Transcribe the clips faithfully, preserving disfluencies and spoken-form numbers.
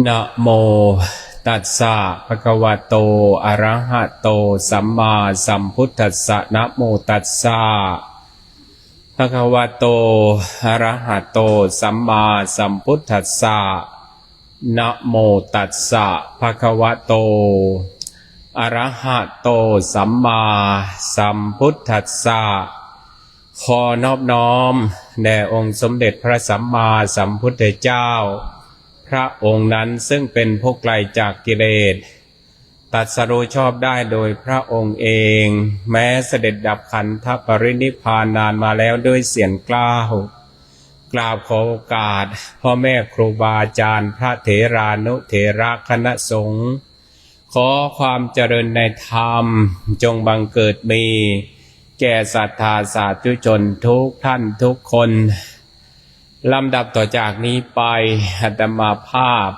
นะโมตัสสะ ภะคะวะโต อะระหะโต สัมมาสัมพุทธัสสะ นะโมตัสสะ ภะคะวะโต อะระหะโต สัมมาสัมพุทธัสสะ นะโมตัสสะ ภะคะวะโต อะระหะโต สัมมาสัมพุทธัสสะ ขอนอบน้อมแด่องค์สมเด็จพระสัมมาสัมพุทธเจ้า พระองค์นั้นซึ่งเป็นผู้ไกลจากกิเลส ตรัสรู้ชอบได้โดยพระองค์เอง แม้เสด็จดับขันธปรินิพพานนานมาแล้วด้วยเสี้ยนเกล้า กราบขอโอกาสพ่อแม่ครูบาอาจารย์ พระเถรานุเถระคณะสงฆ์ ขอความเจริญในธรรม จงบังเกิดมี แก่ศรัทธาสาธุชนทุกท่านทุกคน ลำดับต่อจากนี้ไป อาตมาภาพ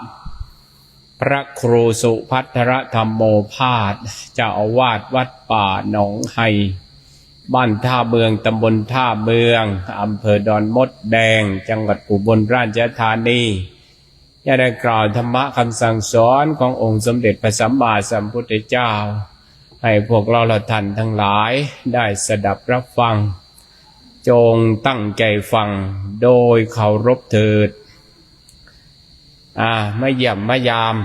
พระครูสุภัทรธรรมโมภาส เจ้าอาวาสวัดป่าหนองไฮ บ้านท่าเมือง ตำบลท่าเมือง อำเภอดอนมดแดง จังหวัดอุบลราชธานี จะได้กล่าวธรรมะคำสั่งสอนขององค์สมเด็จพระสัมมาสัมพุทธเจ้า ให้พวกเราและท่านทั้งหลายได้สดับรับฟัง จงตั้งใจฟังโดยเคารพเถิด อ่า มาเยี่ยมมายาม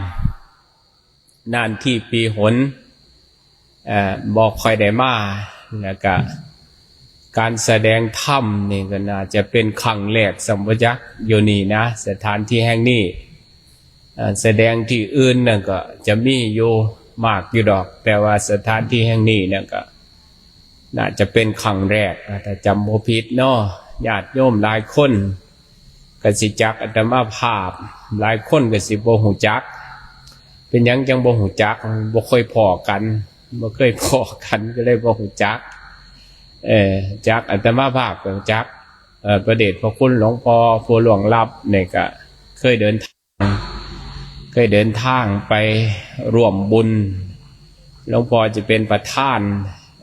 นานทีปีหน เอ่อ บ่ค่อยได้มา แล้วก็การแสดงธรรมนี่ก็น่าจะเป็นครั้งแรก สมบ่จักอยู่นี่นะ สถานที่แห่งนี้ เอ่อ แสดงที่อื่นนั่นก็จะมีอยู่มากอยู่ดอก แต่ว่าสถานที่แห่งนี้นั่นก็น่าจะเป็นครั้งแรกนะ ถ้าจำบ่ผิดเนาะ ญาติโยมหลายคนก็สิจักอาตมาภาพ หลายคนก็สิบ่ฮู้จัก เป็นหยังจังบ่ฮู้จัก บ่เคยพ้อกัน บ่เคยพ้อกันก็เลยบ่ฮู้จัก เออ จักอาตมาภาพก็จัก เอ่อ พระเดชพระคุณหลวงพ่อผู้ล่วงลับนี่ก็เคยเดินทาง เคยเดินทางไปร่วมบุญ หลวงพ่อจะเป็นประธาน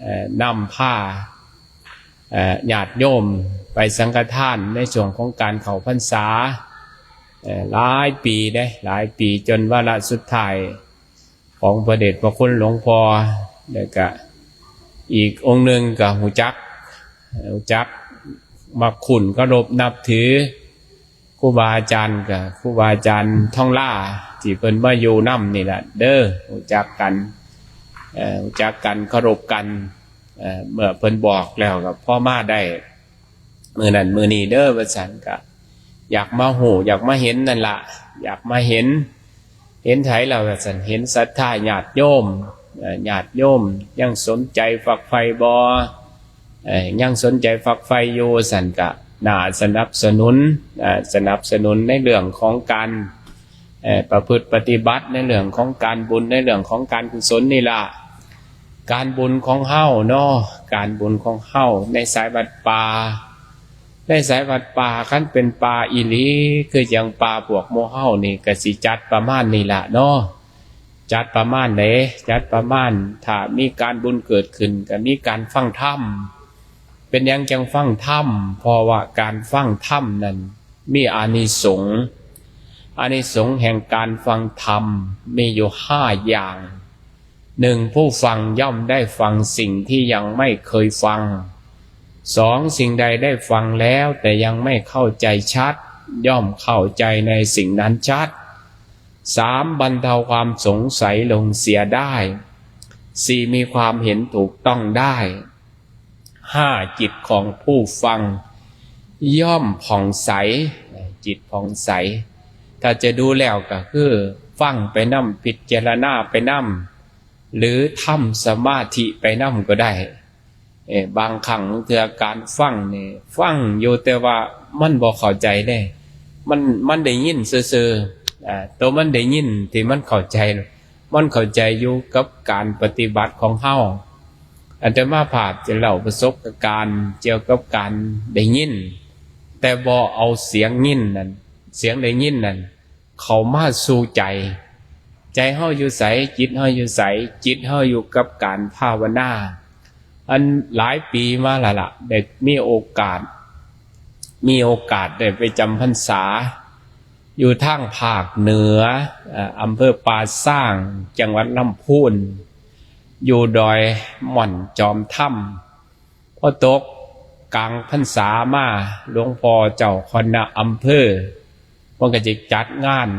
เอ่อ นำพา เอ่อ ญาติโยมไปสังฆทานในช่วงของการเข้าพรรษา เอ่อ หลายปีเด้ หลายปีจนวาระสุดท้ายของพระเดชพระคุณหลวงพ่อ แล้วก็อีกองค์หนึ่งก็ฮู้จัก ฮู้จัก มักคุ้นเคารพนับถือ ครูบาอาจารย์ก็ครูบาอาจารย์ทองหล้า ที่เพิ่นมาอยู่นำนี่แหละเด้อ ฮู้จักกัน เอ่อ ฮู้จักกัน เคารพกัน เอ่อ เมื่อเพิ่นบอกแล้วก็พอมาได้ มื้อนั้นมื้อนี้เด้อ ว่าซั่น ก็อยากมาฮู้ อยากมาเห็นนั่นล่ะ อยากมาเห็น เห็นไผล่ะ ว่าซั่น เห็นศรัทธาญาติโยม เอ่อ ญาติโยมยังสนใจใฝ่บ่ เอ่อ ยังสนใจใฝ่อยู่ ซั่นก็น่าสนับสนุน เอ่อ สนับสนุนในเรื่องของการ เอ่อ ประพฤติปฏิบัติในเรื่องของการบุญ ในเรื่องของการกุศลนี่ล่ะ การบุญของเฮาเนาะ การบุญของเฮาในสายวัดป่า ในสายวัดป่า คันเป็นป่าอีหลี คือจั่งป่าพวกหมู่เฮานี่ ก็สิจัดประมาณนี้ล่ะเนาะ จัดประมาณใด จัดประมาณ ถ้ามีการบุญเกิดขึ้น ก็มีการฟังธรรม เป็นหยังจั่งฟังธรรม เพราะว่าการฟังธรรมนั้นมีอานิสงส์ อานิสงส์แห่งการฟังธรรมมีอยู่ห้าอย่าง หนึ่ง ผู้ฟังย่อมได้ฟังสิ่งที่ยังไม่เคยฟัง สอง สิ่งใดได้ฟังแล้วแต่ยังไม่เข้าใจชัด ย่อมเข้าใจในสิ่งนั้นชัด สาม บรรเทาความสงสัยลงเสียได้ สี่ มีความเห็นถูกต้องได้ ห้า จิตของผู้ฟังย่อมผ่องใส จิตผ่องใส ถ้าจะดูแล้วก็คือฟังไปนำ พิจารณาไปนำ หรือทำสมาธิไปนำก็ได้ เอ่อ บางครั้งบางเทื่อการฟังนี่ ฟังอยู่แต่ว่ามันบ่เข้าใจเด้ มัน มันได้ยินซื่อๆ อ่า ตัวมันได้ยินที่มันเข้าใจ มันเข้าใจอยู่กับการปฏิบัติของเฮา อาตมาภาพจะเล่าประสบการณ์เกี่ยวกับการได้ยิน แต่บ่เอาเสียงยินนั่น เสียงได้ยินนั่น เข้ามาสู่ใจ ใจเฮาอยู่ไส จิตเฮาอยู่ไส จิตเฮาอยู่กับการภาวนา อันหลายปีมาแล้วล่ะ ได้มีโอกาส มีโอกาสได้ไปจำพรรษา อยู่ทางภาคเหนือ เอ่อ อำเภอป่าซาง จังหวัดลำพูน อยู่ดอยม่อนจอมธรรม พอตกกลางพรรษามา หลวงพ่อเจ้าคณะอำเภอ เพิ่นก็จะจัดงาน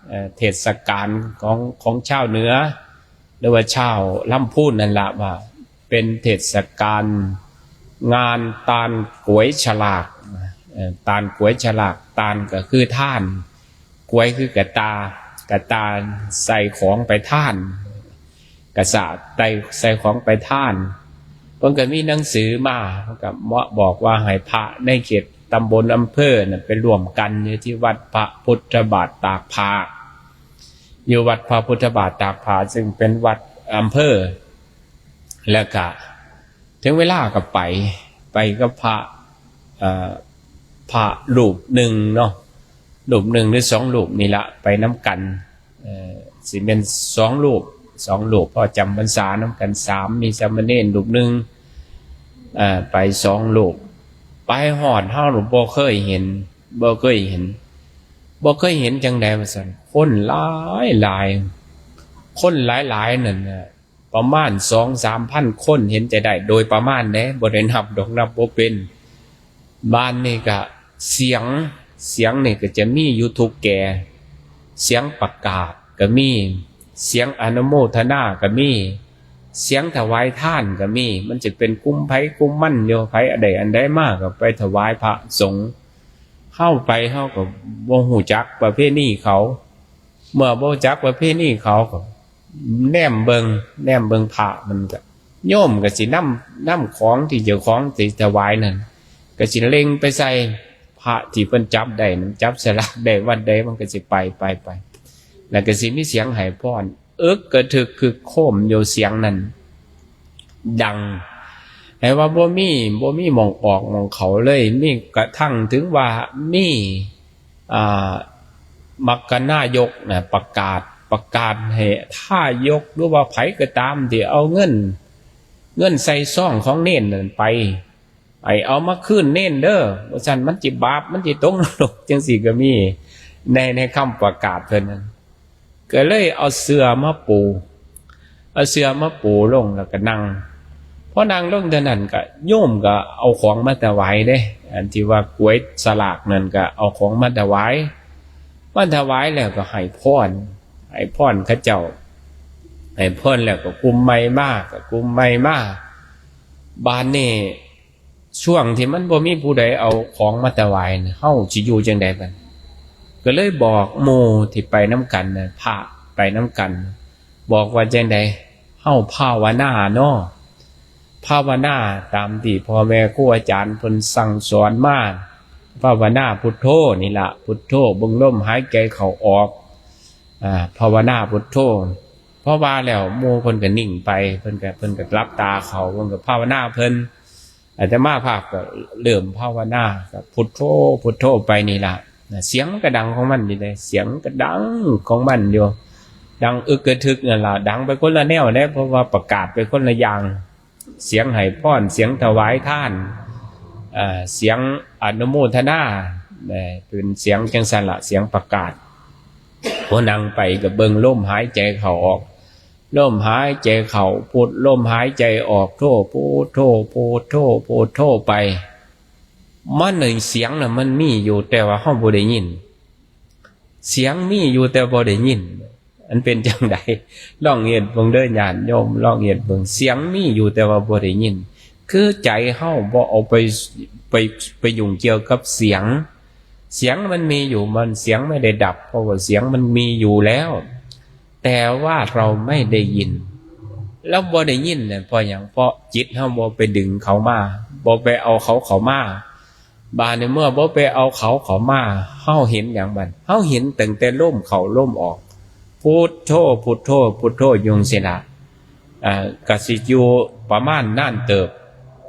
เอ่อ เทศกาลของ ของชาวเหนือ หรือว่าชาวลำพูนนั่นละ ว่าเป็นเทศกาลงานตานก๋วยฉลาก เอ่อ ตานก๋วยฉลาก ตานก็คือทาน ก๋วยคือกะตา กะตาใส่ของไปทาน กะสาดใส่ ใส่ของไปทาน เพิ่นก็มีหนังสือมา เพิ่นก็มาบอกว่าให้พระในเขตตำบลอำเภอน่ะไปร่วมกันอยู่ที่วัดพระพุทธบาทตากผ้า อยู่วัดพระพุทธบาทตากผ้า ซึ่งเป็นวัดอำเภอ แล้วก็ถึงเวลาก็ไป ไปกับพระ เอ่อ พระรูปหนึ่งเนาะ รูปหนึ่งหรือสองรูปนี่ละ ไปนำกัน เอ่อ สิแม่นสองรูป สองรูป เพราะจำพรรษานำกัน สาม มีสามเณรรูปหนึ่ง เอ่อ ไปสองรูป ไปฮอด เฮาบ่เคยเห็น บ่เคยเห็น บ่เคยเห็นจั่งใดว่าซั่น คนหลายหลาย คนหลายหลายนั่นน่ะ ประมาณสองสามพันคน เห็นจะได้ โดยประมาณเด้ บ่ได้นับดอก นับบ่เป็น บาดนี้ก็เสียง เสียงนี่ก็จะมีอยู่ทุกแก่ เสียงประกาศก็มี เสียงอนุโมทนาก็มี เสียงถวายทานก็มี มันจะเป็นกลุ่มไผกลุ่มมันอยู่ ไผได้อันใดมาก็ไปถวายพระสงฆ์ เฮาไปเฮาก็บ่ฮู้จักประเพณีเขา เมื่อบ่รู้จักประเพณีเขาก็แนมเบิ่ง แนมเบิ่งพระ มันก็ โยมก็สินำ นำของที่เจ้าของสิถวายนั่น ก็สิเล็งไปใส่พระที่เพิ่นจับได้นั่น จับสลากได้วัดใด มันก็สิไป ไป ไป แล้วก็สิมีเสียงให้พร อึกกระทึกคึกโครมอยู่ เสียงนั่นดัง ให้ว่าบ่มี บ่มีหม่องออกหม่องเข้าเลย มีกระทั่งถึงว่ามี อ่า มคคณายกนะ ประกาศ ประกาศให้ทายก หรือว่าไผก็ตามที่เอาเงิน เงินใส่ซองของเณรนั่นไป ให้เอามาคืนเณรเด้อ บ่ซั้นมันสิบาป มันสิตกนรก จั่งซี้ก็มี ใน ในคำประกาศเพิ่นนั้น ก็เลยเอาเสื่อมาปู เอาเสื่อมาปูลงแล้วก็นั่ง พอนั่งลงเท่านั้นก็โยมก็เอาของมาถวายเด้ อันที่ว่าก๋วยสลากนั่นก็เอาของมาถวาย มาถวายแล้วก็ให้พร ให้พรเขาเจ้า ให้พรแล้วก็กลุ่มใหม่มา ก็กลุ่มใหม่มา บาดนี้ ช่วงที่มันบ่มีผู้ใดเอาของมาถวายน่ะ เฮาสิอยู่จั่งใดบัด ก็เลยบอกหมู่ที่ไปนำกันน่ะ พระไปนำกัน บอกว่าจั่งใด เฮาภาวนาเนาะ ภาวนาตามที่พ่อแม่ครูอาจารย์เพิ่นสั่งสอนมา ภาวนาพุทโธนี่ล่ะ พุทโธ เบิ่งลมหายใจเข้าออก อ่า ภาวนาพุทโธ พอว่าแล้วหมู่เพิ่นก็นิ่งไป เพิ่นก็ เพิ่นก็หลับตาเข้า เพิ่นก็ภาวนาเพิ่น อาตมาภาพก็เริ่มภาวนา ก็พุทโธ พุทโธไปนี่ล่ะ นะ เสียงมันก็ดังของมันอยู่เด้ เสียงมันก็ดังของมันอยู่ ดังอึกกระทึกนั่นล่ะ ดังไปคนละแนวเด้ เพราะว่าประกาศไปคนละอย่าง เสียงให้พร เสียงถวายทาน เอ่อ เสียงอนุโมทนา นะ เป็นเสียงจั่งซั้นล่ะ เสียงประกาศ พอนั่งไปก็เบิ่งลมหายใจเข้าออก ลมหายใจเข้าพุท ลมหายใจออกโธ พุทโธ พุทโธ พุทโธไป มันน่ะ เสียงน่ะมันมีอยู่ แต่ว่าเฮาบ่ได้ยิน เสียงมีอยู่แต่บ่ได้ยิน มันเป็นจั่งใด ลองเฮ็ดเบิ่งเด้อญาติโยม ลองเฮ็ดเบิ่ง เสียงมีอยู่แต่ว่าบ่ได้ยิน คือใจเฮาบ่เอาไป ไป ไปยุ่งเกี่ยวกับเสียง เสียงมันมีอยู่ มัน เสียงไม่ได้ดับ เพราะว่าเสียงมันมีอยู่แล้ว แต่ว่าเราไม่ได้ยิน แล้วบ่ได้ยินเนี่ย เพราะหยัง เพราะจิตเฮาบ่ไปดึงเขามา บ่ไปเอาเขาเข้ามา บาดนี้เมื่อบ่ไปเอาเขาเข้ามา เฮาเห็นหยังบัด เฮาเห็นตั้งแต่ลมเข้าลมออก พุทโธ พุทโธ พุทโธ อยู่จั่งซี้ล่ะ อ่า ก็สิอยู่ประมาณนานเติบ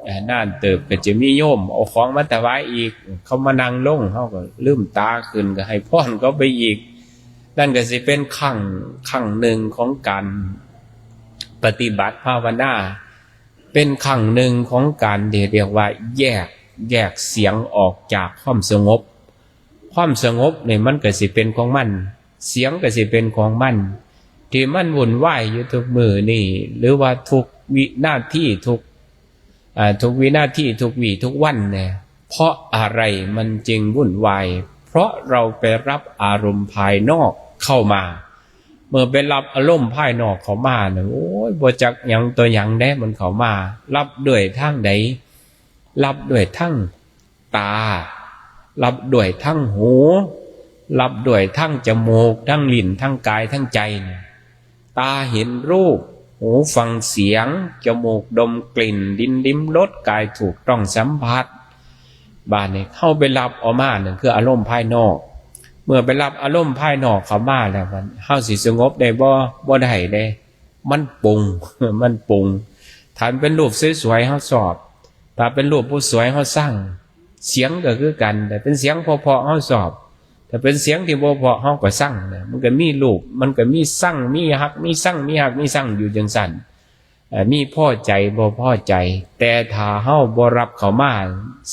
อ่า นานเติบก็จะมีโยมเอาของมาถวายอีก เขามานั่งลง เฮาก็ลืมตาขึ้นก็ให้พรเขาไปอีก นั่นก็สิเป็นครั้ง ครั้งหนึ่งของการปฏิบัติภาวนา เป็นครั้งหนึ่งของการที่เรียกว่าแยก แยกเสียงออกจากความสงบ ความสงบนี่มันก็สิเป็นของมัน เสียงก็สิเป็นของมัน ที่มันวุ่นวายอยู่ทุกมื้อนี่ หรือว่าทุกวินาที ทุก อ่า ทุกวินาที ทุกวี่ทุกวันเนี่ย เพราะอะไรมันจึงวุ่นวาย เพราะเราไปรับอารมณ์ภายนอกเข้ามา เมื่อไปรับอารมณ์ภายนอกเข้ามาเนี่ย โอ้ย บ่จักหยังต่อหยังเด้ มันเข้ามา รับด้วยทางใด รับด้วยทางตา รับด้วยทางหู รับด้วยทางจมูก ทางลิ้น ทางกาย ทางใจเนี่ย ตาเห็นรูป หูฟังเสียง จมูกดมกลิ่น ลิ้นลิ้มรส กายถูกต้องสัมผัส บาดนี้เฮาไปรับเอามา นั่นคืออารมณ์ภายนอก เมื่อไปรับอารมณ์ภายนอกเข้ามาแล้ว มัน เฮาสิสงบได้บ่ บ่ได้เด้ มันปรุง มันปรุง ถ้าเป็นรูปสวยๆ เฮาชอบ ถ้าเป็นรูปบ่สวย เฮาซัง เสียงก็คือกัน ถ้าเป็นเสียงเพราะๆ เฮาชอบ ถ้าเป็นเสียงที่บ่เพราะ เฮาก็ซังนะ มันก็มีรูป มันก็มีซัง มีฮัก มีซัง มีฮัก มีซังอยู่จั่งซั้น เอ่อ มีพอใจ บ่พอใจ แต่ถ้าเฮาบ่รับเข้ามา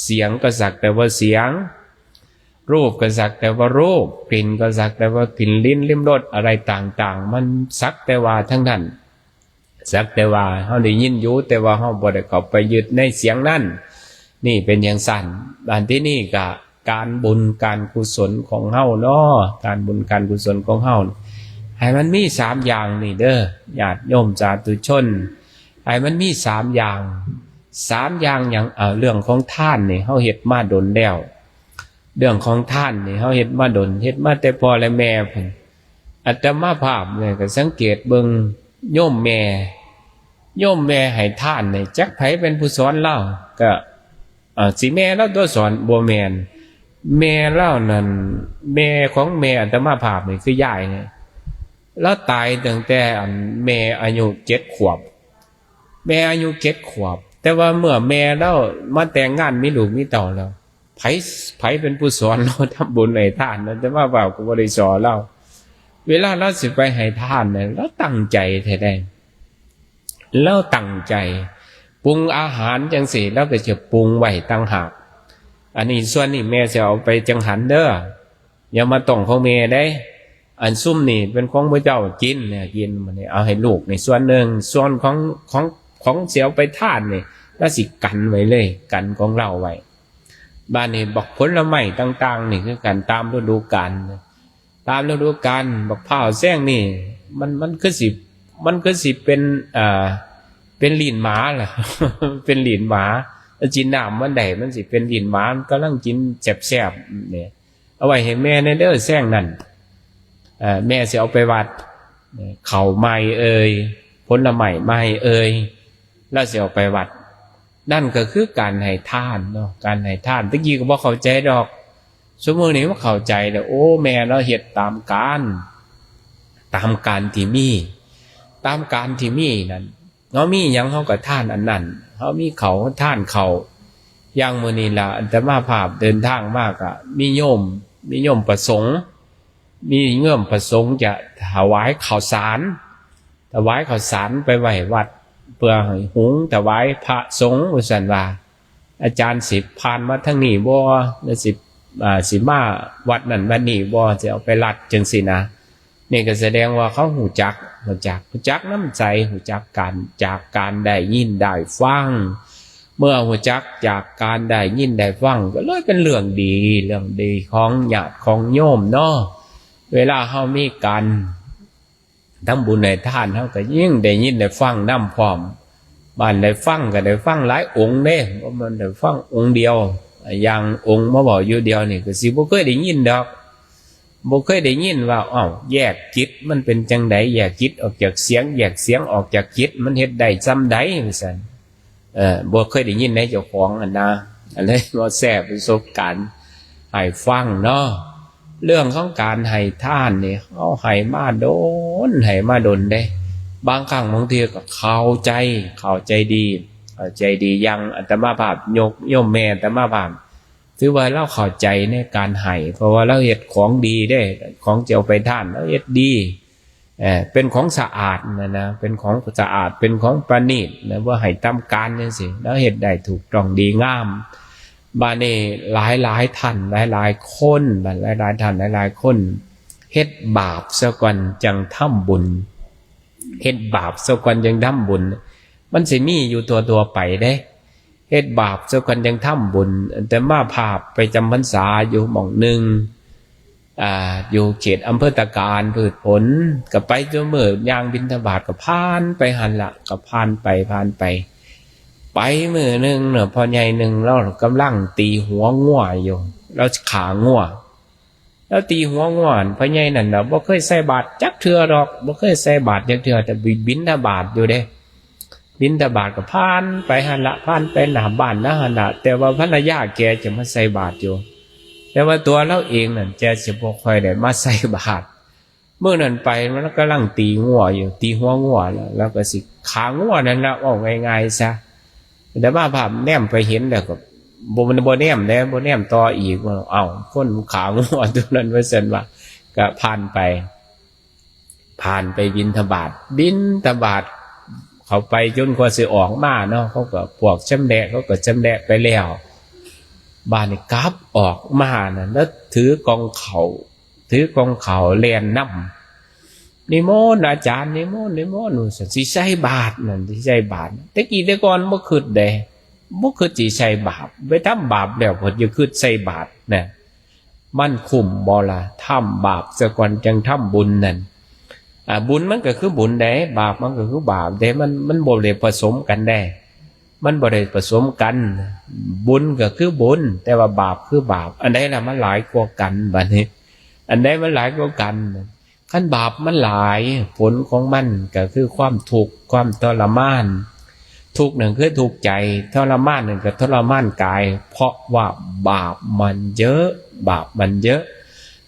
เสียงก็สักแต่ว่าเสียง รูปก็สักแต่ว่ารูป กลิ่นก็สักแต่ว่ากลิ่น ลิ้นลิ้มรสอะไรต่างๆ มันสักแต่ว่าทั้งนั้น สักแต่ว่าเฮาได้ยินอยู่ แต่ว่าเฮาบ่ได้เข้าไปยึดในเสียงนั้น นี่เป็นจั่งซั้น อันที่นี่ก็การบุญการกุศลของเฮาเนาะ การบุญการกุศลของเฮา ให้มันมีสามอย่างนี่เด้อ ญาติโยมสาธุชน ให้มันมีสามอย่าง สามอย่างหยัง เอา เรื่องของทานนี่เฮาเฮ็ดมาดนแล้ว เรื่องของทานนี่เฮาเฮ็ดมาดน เฮ็ดมาแต่พ่อและแม่พุ้น อาตมาภาพเนี่ยก็สังเกตเบิ่งโยมแม่ โยมแม่ให้ทานนี่ จักไผเป็นผู้สอนลาว ก็ เอ่อ สิแม่ลาวตัวสอน บ่แม่น แม่ลาวนั่น แม่ของแม่อาตมาภาพนี่คือยายนี่ ลาวตายตั้งแต่ อัน แม่อายุเจ็ดขวบ แม่อายุเจ็ดขวบ แต่ว่าเมื่อแม่ลาวมาแต่งงานมีลูกมีเต้าแล้ว ไผ ไผเป็นผู้สอนลาวทำบุญให้ทานนะ อาตมาภาพก็บ่ได้สอนลาว เวลาลาวสิไปให้ทานเนี่ย ลาวตั้งใจแท้ๆ ลาวตั้งใจ ปรุงอาหารจั่งซี้ ลาวก็จะปรุงไว้ต่างหาก อันนี้ส่วนนี้แม่สิเอาไปจังหันเด้อ อย่ามาต้องของแม่เด้ อันซุมนี่เป็นของหมู่เจ้ากินเนี่ย กิน บัดนี้เอาให้ลูกนี่ส่วนหนึ่ง ส่วนของ ของ ของสิเอาไปทานนี่ ลาวสิกันไว้เลย กันของลาวไว้ บาดนี้บักผลไม้ต่างๆ นี่คือกัน ตามฤดูกาล ตามฤดูกาล บักพร้าวแซงนี่ มัน มันคือสิ มันคือสิเป็น เอ่อ เป็นลิ้นหมาล่ะ เป็นลิ้นหมา กินน้ำมันได้ มันสิเป็นลิ้นหมา มันกำลังกินแซ่บๆ เนี่ย เอาไว้ให้แม่แหน่เด้อ แซงนั่น เอ่อ แม่สิเอาไปวัด ข้าวใหม่เอ่ย ผลไม้ใหม่เอ่ย ลาวสิเอาไปวัด นั่นก็คือการให้ทานเนาะ การให้ทาน ตะกี้ก็บ่เข้าใจดอก ซุมื้อนี้มาเข้าใจแล้ว โอ้ แม่ลาวเฮ็ดตามกาล ตามกาลที่มี ตามกาลที่มีนั่น เฮามีหยังเฮาก็ทานอันนั้น เฮามีข้าวทานข้าว อย่างมื้อนี้ล่ะ อาตมาภาพเดินทางมาก็มีโยม มีโยมประสงค์ มีโยมประสงค์จะถวายข้าวสาร ถวายข้าวสารไปไว้วัด เพื่อให้หุงถวายพระสงฆ์ว่าซั่นว่า อาจารย์สิผ่านมาทางนี้บ่ หรือสิ อ่า สิมาวัดนั้นวัดนี้บ่ สิเอาไปรัดจั่งซี้นะ นี่ก็แสดงว่าเขาฮู้จัก ฮู้จัก ฮู้จักนำใจ ฮู้จักการ จากการได้ยินได้ฟัง เมื่อฮู้จักจากการได้ยินได้ฟัง ก็เลยเป็นเรื่องดี เรื่องดีของญาติของโยมเนาะ เวลาเฮามีการ ทำบุญให้ทาน เฮาก็ยิ่งได้ยินได้ฟังนำพร้อม บาดได้ฟังก็ได้ฟังหลายองค์เด้ บ่แม่นได้ฟังองค์เดียว อย่างองค์มาเว้าอยู่เดียวนี่ก็สิบ่เคยได้ยินดอก บ่เคยได้ยินว่า อ้าว แยกจิตมันเป็นจั่งใด แยกจิตออกจากเสียง แยกเสียงออกจากจิต มันเฮ็ดได้ส่ำใด ว่าซั่น เอ่อ บ่เคยได้ยินในเจ้าของหั่นนะ อันนี้มาแชร์ประสบการณ์ให้ฟังเนาะ เรื่องของการให้ทานนี่ เฮาให้มาดน ให้มาดนเด้ บางครั้งบางทีก็เข้าใจ เข้าใจดี เข้าใจดี อย่างอาตมาภาพยกโยมแม่อาตมาภาพ ถือว่าลาวเข้าใจในการให้ เพราะว่าลาวเฮ็ดของดีเด้ ของสิเอาไปทาน ลาวเฮ็ดดี เอ่อ เป็นของสะอาดนะนะ เป็นของสะอาด เป็นของประณีตนะ บ่ให้ตามกาลจั่งซี้ ลาวเฮ็ดได้ถูกต้องดีงาม บาดนี้หลายๆ ท่าน หลายๆ คน บาดหลายๆ ท่าน หลายๆ คน เฮ็ดบาปซะก่อนจั่งทำบุญ เฮ็ดบาปซะก่อนจั่งทำบุญ มันสิมีอยู่ทั่วๆ ไปเด้ เฮ็ดบาปซะก่อนจั่งทำบุญ อาตมาภาพไปจำพรรษาอยู่หม่องหนึ่ง อ่า อยู่เขตอำเภอตะการพืชผล ก็ไปซุมื้อย่างบิณฑบาตก็ผ่านไปหั่นละ ก็ผ่านไป ผ่านไป ไปมื้อหนึ่งเนาะ พ่อใหญ่หนึ่งลาวกำลังตีหัวงัวอยู่ ลาวฆ่างัว ลาวตีหัวงัว พ่อใหญ่นั่นน่ะบ่เคยใส่บาตรจักเทื่อดอก บ่เคยใส่บาตรจักเทื่อ แต่บิณฑบาตอยู่เด้ บิณฑบาตก็ผ่านไปหั่นละ ผ่านไปหน้าบ้านลาวหั่นละ แต่ว่าภรรยาแกจะมาใส่บาตรอยู่ แต่ว่าตัวลาวเองนั่นแกสิบ่ค่อยได้มาใส่บาตร มื้อนั้นไปมันกำลังตีงัวอยู่ ตีหัวงัวแล้ว แล้วก็สิฆ่างัวนั่นละ เว้าง่ายๆ ซะ อาตมาภาพแนมไปเห็นแล้วก็บ่ บ่แนมแล้ว บ่แนมต่ออีก ว่า เอ้า คนฆ่างัวตัวนั้น ว่าซั่นว่า ก็ผ่านไป ผ่านไปบิณฑบาต บิณฑบาตเข้าไปจนกว่าสิออกมาเนาะ เขาก็ พวกชำแหละ เขาก็ชำแหละไปแล้ว บาดนี้กลับออกมานั่น แล้วถือกองข้าว ถือกองข้าวแล่นนำ นิมนต์อาจารย์ นิมนต์ นิมนต์ ว่าซั่น สิใส่บาตรนั่น สิใส่บาตร แต่กี้แต่ก่อนบ่คิดเด้ บ่คิดสิใส่บาป ไปทำบาปแล้วเพิ่นจะคิดใส่บาตรนะ มันคุ้มบ่ล่ะ ทำบาปซะก่อนจั่งทำบุญนั่น อ่า บุญมันก็คือบุญเด้ บาปมันก็คือบาปเด้ มัน มันบ่ได้ผสมกันเด้ มันบ่ได้ผสมกัน บุญก็คือบุญ แต่ว่าบาปคือบาป อันใดล่ะมันหลายกว่ากัน บาดนี้ อันใดมันหลายกว่ากัน คันบาปมันหลาย ผลของมันก็คือความทุกข์ ความทรมาน ทุกข์นั่นคือทุกข์ใจ ทรมานนั่นก็ทรมานกาย เพราะว่าบาปมันเยอะ บาปมันเยอะ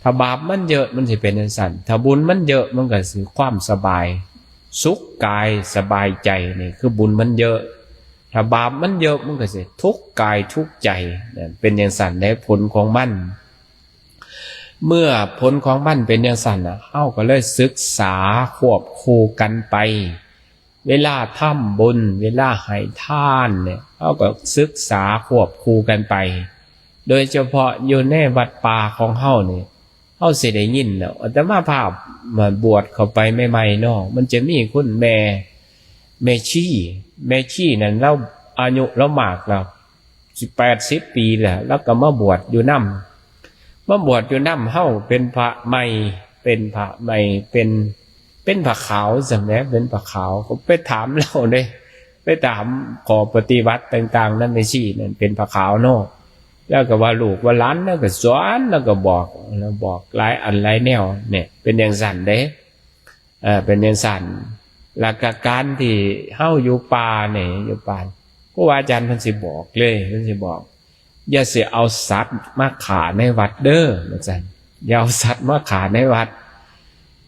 ถ้าบาปมันเยอะมันสิเป็นจั่งซั้น ถ้าบุญมันเยอะมันก็สิความสบาย สุขกายสบายใจ นี่คือบุญมันเยอะ ถ้าบาปมันเยอะมันก็สิทุกข์กายทุกข์ใจ นั่นเป็นจั่งซั้นเด้ ผลของมัน เมื่อผลของมันเป็นจั่งซั้นน่ะ เฮาก็เลยศึกษาควบคู่กันไป เวลาทำบุญ เวลาให้ทานเนี่ย เฮาก็ศึกษาควบคู่กันไป โดยเฉพาะอยู่ในวัดป่าของเฮานี่ เฮาสิได้ยินเนาะ อาตมาภาพมาบวชเข้าไปใหม่ๆ เนาะ มันจะมีคุณแม่ แม่ชี แม่ชีนั่นลาวอายุลาวมากแล้ว สิแปดสิบปีแล้ว ลาวก็มาบวชอยู่นำ มาบวชอยู่นำเฮา เป็นพระใหม่ เป็นพระใหม่ เป็น เป็นพระขาวซั่นแหม เป็นพระขาว ก็ไปถามลาวเด้ ไปถามข้อปฏิบัติต่างๆ นำแม่ชีนั่น เป็นพระขาวเนาะ ลาวก็ว่าลูกว่าหลาน ลาวก็สอน ลาวก็บอก ลาวบอกหลายอันหลายแนว เนี่ย เป็นจั่งซั้นเด้ เอ่อ เป็นจั่งซั้น แล้วก็การที่เฮาอยู่ป่านี่ อยู่ป่า ครูบาอาจารย์เพิ่นสิบอกเลย เพิ่นสิบอก อย่าสิเอาสัตว์มาฆ่าในวัดเด้อ ว่าซั่น อย่าเอาสัตว์มาฆ่าในวัด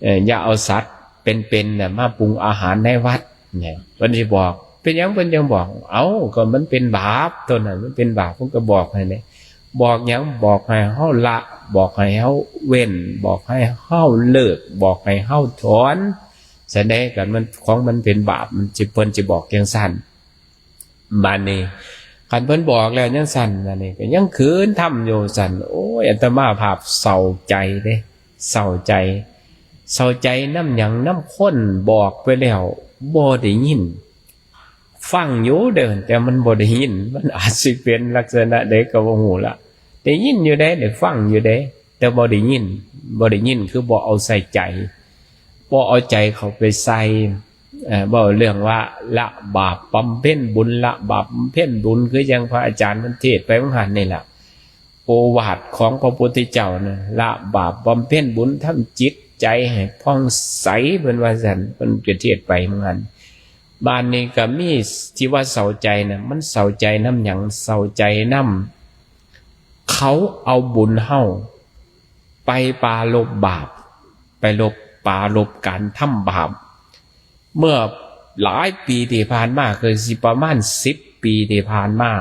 เอ่อ อย่าเอาสัตว์เป็นๆ น่ะมาปรุงอาหารในวัด เนี่ย เพิ่นสิบอก เป็นหยังเพิ่นจั่งบอก เอ้า ก็มันเป็นบาป ตัวนั้นมันเป็นบาป เพิ่นก็บอกให้เนี่ย บอกหยัง บอกให้เฮาละ บอกให้เฮาเว้น บอกให้เฮาเลิก บอกให้เฮาถอน แสดงกันมัน ของมันเป็นบาป มันสิ เพิ่นสิบอกจั่งซั้น บาดนี้ คันเพิ่นบอกแล้วจั่งซั้น บาดนี้ก็ยังขืนทำอยู่ซั้น โอ้ย อาตมาภาพเศร้าใจเด้ เศร้าใจ เศร้าใจนำหยัง นำคนบอกไปแล้วบ่ได้ยิน ฟังอยู่เด้อ แต่มันบ่ได้ยิน มันอาจสิเป็นลักษณะใดก็บ่ฮู้ละ ได้ยินอยู่เด้ ได้ฟังอยู่เด้ แต่บ่ได้ยิน บ่ได้ยินคือบ่เอาใส่ใจ บ่เอาใจเข้าไปใส่ เอ่อ เว้าเรื่องว่าละบาปบำเพ็ญบุญ ละบาปบำเพ็ญบุญ คือจั่งพระอาจารย์เพิ่นเทศน์ไปว่าหั่นนี่ล่ะ โอวาทของพระพุทธเจ้านะ ละบาปบำเพ็ญบุญ ทำจิตใจให้ผ่องใส เพิ่นว่าซั่น เพิ่นก็เทศน์ไปว่าหั่น บาดนี้ก็มีที่ว่าเศร้าใจนะ มันเศร้าใจนำหยัง เศร้าใจนำ เขาเอาบุญเฮาไปปรารภบาป ไปลบ ปรารภการทำบาป เมื่อหลายปีที่ผ่านมา คือสิประมาณสิบปีที่ผ่านมา